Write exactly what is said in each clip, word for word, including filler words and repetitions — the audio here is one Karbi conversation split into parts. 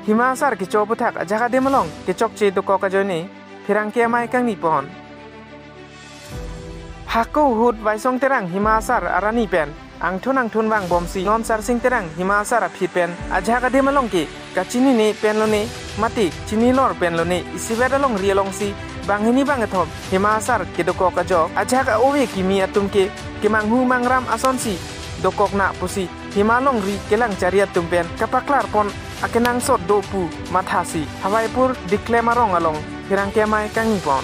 Hima asar kecho aputhak ajahak adim along kechokche dokok ajoine pherangke amei kangni pon. Hako ahut Waisong Terang Hima Asar arani pen angthun angthun vangbomsi non Sarsing Terang Hima Asar aphi pen ajahak adim along ke kachinine pen lone mate chinilor pen lone isivet alongri alongsi banghini bangkethom Hima Asar kedokok ajok ajahak a-ove kimi atum ke kemanghu mangram asonsi dokok na pusi hima longri kelang chari atum pen kapaklar pon akenangsot do pu mathasi Hawaipur Diklem arong along pherangke amei kangni pon.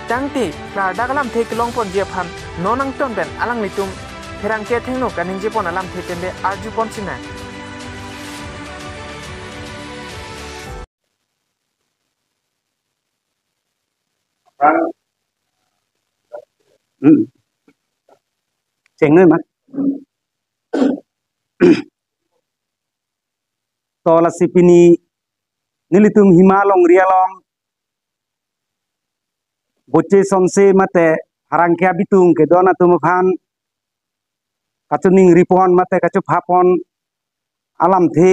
Tangte klardak alamthe kelong ponji aphan non angton pen alanglitum pherangke athengno kaningje pon alamthe pen de arju pon sinang. Hmm. Chengnoi ma. To lasi pini nelitum hima longri along boche sonse mate pherangke abitung kedo-an atum aphan kachiningri pon mate kachopha pon alamthe,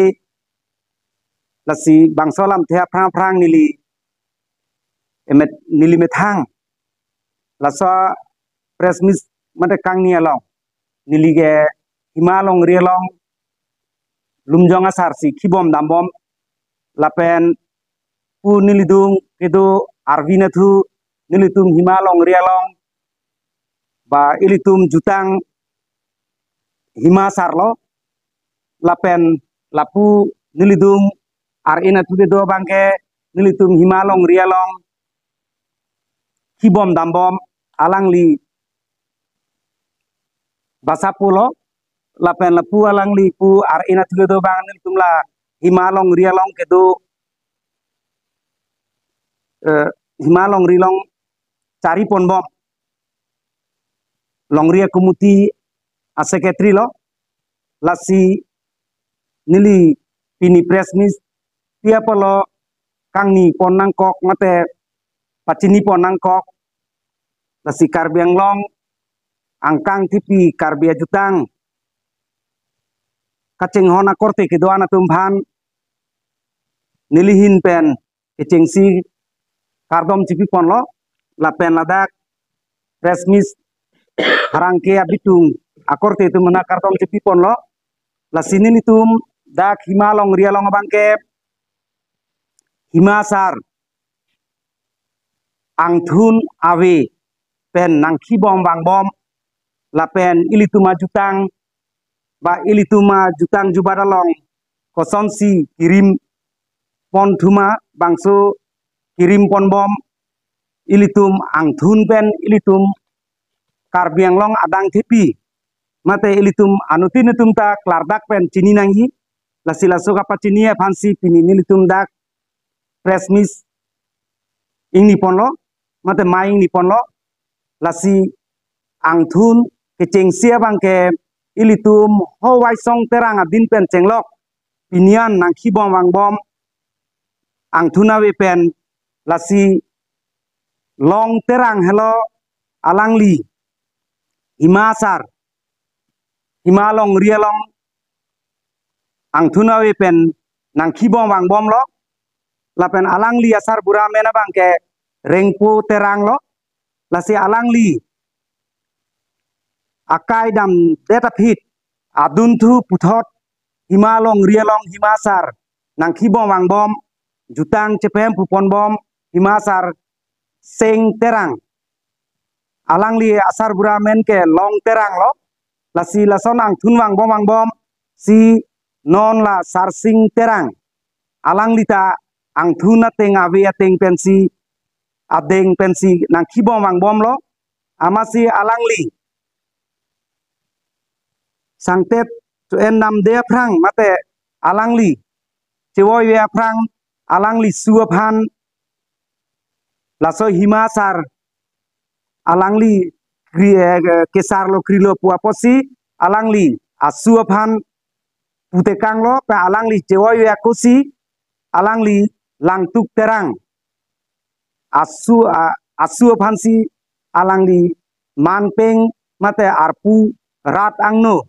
lasi bangso alamthe aphrang aphrang neli emet neli methang laso press meet mate kangni along neli ke hima longri along lumjong asarsi khibom dambom lapen pu nelidung kedo arvi nathu nelitum hima longri along ba ilitum jutang Hima Asar lo lapen lapu nelidung ar-e nathu kedo abangke nelitum hima longri along khibom dambom alangli Basapo lo lapen lapu alangli pu ar-e nathu kedo abang nelitum la hima longri along kedo eh, hima longri along chari ponbom longri a-committee a-secretary lo lasi neli pini press meet pi apotlo kangni pon nangkok mate pachini pon nangkok lasi Karbi Anglong angkang thipi Karbi ajutang kachinghon akorte kedo-an atum aphan neli ahin pen kechengsi kardom chipi ponlo lapen ladak press meet pherangke abitung akorte atum aphan kardom chipi ponlo lasi nelitum dak hima longri along abangke Hima Asar angthun ave pen nangkhibom vangbom lapen ilitum ajutang ba ilitum ajutang jubat along kosonsi kirim pon thuma bangso kirim ponbom ilitum angthun pen ilitum Karbi Anglong adang thepi mate ilitum anuttin atum ta klardak pen chini nangji lasi laso kapachini aphansi pini nelitum dak press meet ingni ponlo mate amei ingni ponlo lasi angthun kechengsi abangke ilitum ho Waisong Terang adin pen chenglok pini an nangkhibom vangbom angthun ave pen lasi Long Terang helo alangli Hima Asar hima longri along angthun ave pen nangkhibom vangbom lo lapen alangli asarbura amen abangke Rengpo Terang lo lasi alangli akai damdet aphi adunthu puthot hima longri along Hima Asar nangkhibom vangbom jutang chephem pu ponbom Hima Asar Seng Terang alangli asarbura amen ke Long Terang lo lasi lason angthun vangbom vangbom si non la Sarsing Terang alangli ta angthun ateng ave ateng pensi adeng pensi nangkhibom vangbom lo amatsi alangli sangtet cho-en damde aphrang mate alangli chevoi-ve aphrang alangli su aphan laso Hima Asar alangli kri, eh, kesar lo krilo pu apotsi alangli asu aphan putekang lo pe alangli chevoi-ve akosi alangli Langtuk Terang asu a, asu aphansi alangli manpeng mate arpu rat angno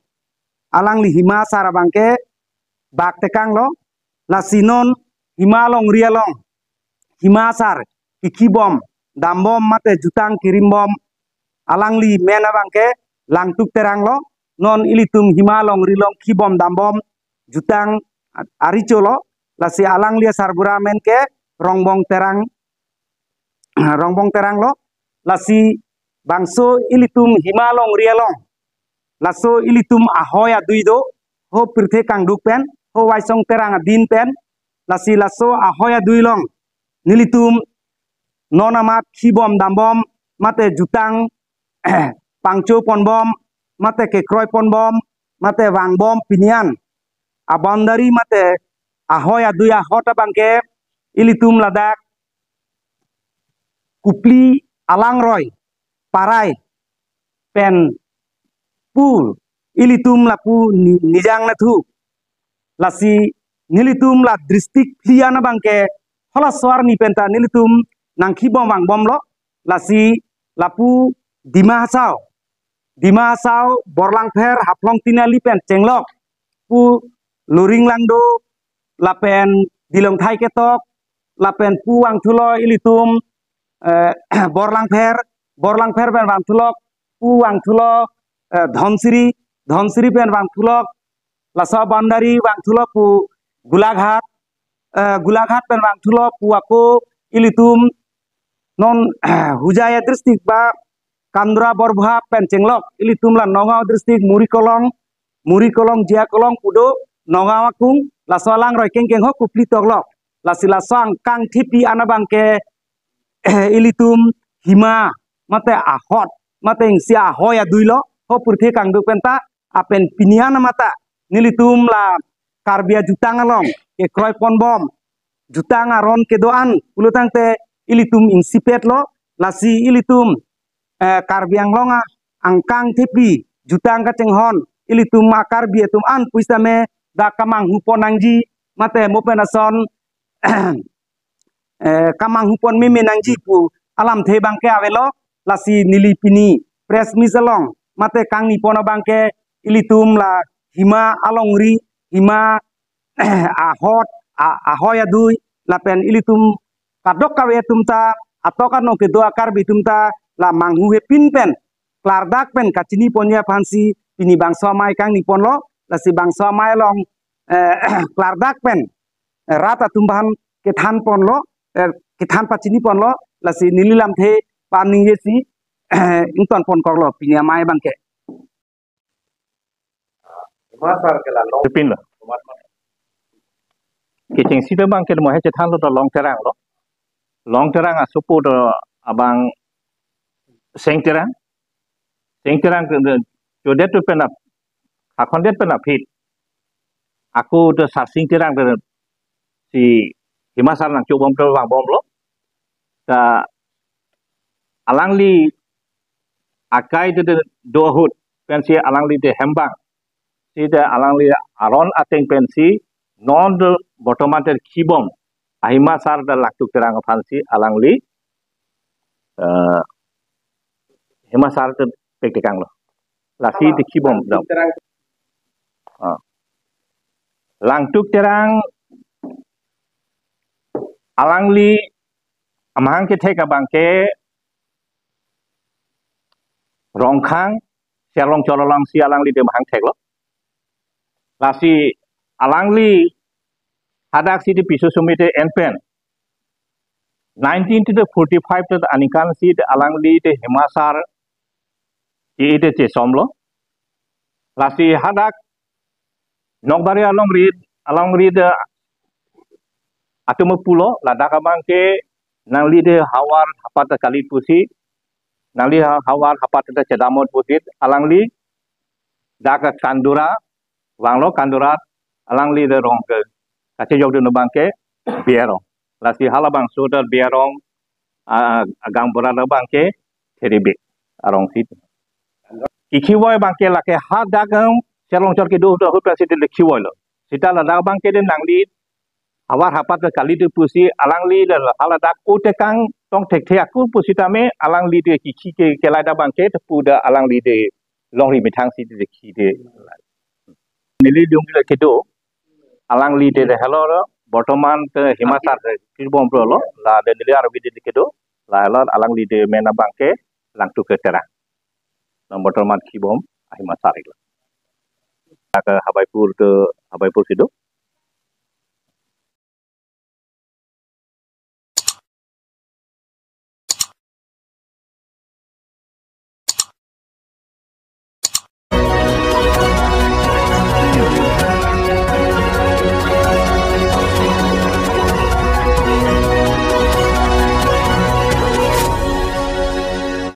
alangli Hima asar abangke bak tekanglo. Lasi non Hima alongri along Hima asar kekhibom dambom mate jutang kerimbom alangli men abangke Langtuk Terang lo. Non ilitum Hima alongri along khibom dambom jutang a-, aricho lo. Lasi alangli asarbura men ke Rongbong Terang, Rongbong Terang lo. Lasi bangso ilitum Hima alongri along, laso ilitum ahoi adui do, ho pirthe kangduk pen, ho Waisong Terang adin pen. Lasi laso ahoi adui along nelitum non amat khibom dambom mate jutang pangcho ponbom mate kekroi ponbom mate vangbom pini an a-boundary mate ahoi adui ahot abangke ilitum ladak Kopili alangroi parai pen pu ilitum lapu ni-, Nijang Nathu. Lasi nelitum la district phli an abangke halaso arni penta nelitum nangkhibom vangbom lo. Lasi lapu Dima Hasao, Dima Hasao, Borlangpher, Haflong Tinali pen chenglok pu Luring Langdo, lapen Dilongthai Ketok, lapen pu vangthulo ilitum, eh, Borlangpher, Borlangpher pen vangthulok pu vangthulo, eh, Dhansiri, Dhansiri pen vangthulok, laso boundary vangthulo pu Golaghat, eh, Golaghat pen vangthulo pu ako ilitum non Hojai district ba Kandra Borboha pen chenglok ilitum la Nagaon district Murikolong, Murikolong, Jiakolong pu do Nagaon akung, laso alangroi kengkeng ho Kopili toklok. Lasi laso angkang thepi an abangke ilitum Hima mate ahot mate isi ahoi adui lo, ho pirthe kangduk penta. Lapen pini an amata nelitum la Karbi ajutang along kekroi ponbom, jutang aron kedo-an pulo tangte ilitum insipet lo. Lasi ilitum, eh, Karbi Anglong a angkang thepi jutang kachinghon ilitum a-Karbi atum an pusitame dak kamanghu pon nangji mate mo pen ason eh, kamanghu pon meme nangji pu alamthe abangke avelo. Lasi neli pini press meet along mate kangni pon abangke ilitum la Hima alongri, Hima ahot, a-, ahoi adui, lapen ilitum kadokave atum ta, atok ano kedo a-Karbi atum ta la manghuhepin pen klardak pen kachini ponji aphansi pini bangso amei kangni ponlo. Lasi bangso amei along, eh, klardak pen rat atum aphan kethan ponlo, eh, kethan pachini ponlo. Lasi neli lamthe pa-an ningjesi ington ponkoklo pini amei abangke. Pepin lo. Kechengsi abangke mo he chethanlo to Long Terang lo. Long Terang asopo to abang Seng Terang. Seng Terang ke, ke, chodet to pen ap, akhondet pen aphi. Ako to Sarsing Terang to si Hima asar nangchobom to vangbomlo. Ta alangli akai to do ahut pensi alangli de hembang. Si de alangli aron ateng pensi non de bortoman de khibom a Hima asar de Langtuk Terang aphansi alangli, eh, Hima asar de pektekanglo. Lasi de khibom dam. Ah. Langtuk Terang alangli amahang kethek abangke Rongkhang, Serlongchor alongsi alangli de mahang theklo. Lasi alangli hadak si de piso sumite en pen nineteen forty-five te aningkan si de alangli de Hima asar ke de chesomlo. Lasi hadak Nokbari alongri, alongri de atum pulo, ladak abangke nangli de havar hapat kali pusi, nangli ha-, havar hapat ta chedamot pusi, alangli dak Kandura, vanglo Kandura, alangli de rong ke, kachejok dun abangke, Biarong. Lasi halabangso de Biarong, a, a, agang bora abangke, Theribik, arong si. Kekhivoi abangke lake hadak, em, Serlongchor kedo do ahut si de khivoilo. Seta ladak abangke de nangli, havar hapat kali de pusi, alangli de haladak o tekang tong thekthe ako pusitame, alangli de kekhi ke, kelai abangke, de pu de alangli de longri methang si de khi de. Neli longri kedo, alangli de helo bortoman te Himachal te kibom pro lo, la de neli arvi de kedo, la helo alangli de men abang ke Langtuk ke Terang. Non bortoman kibom Himachal lo. Ke Habaipur te, Habaipur kedo.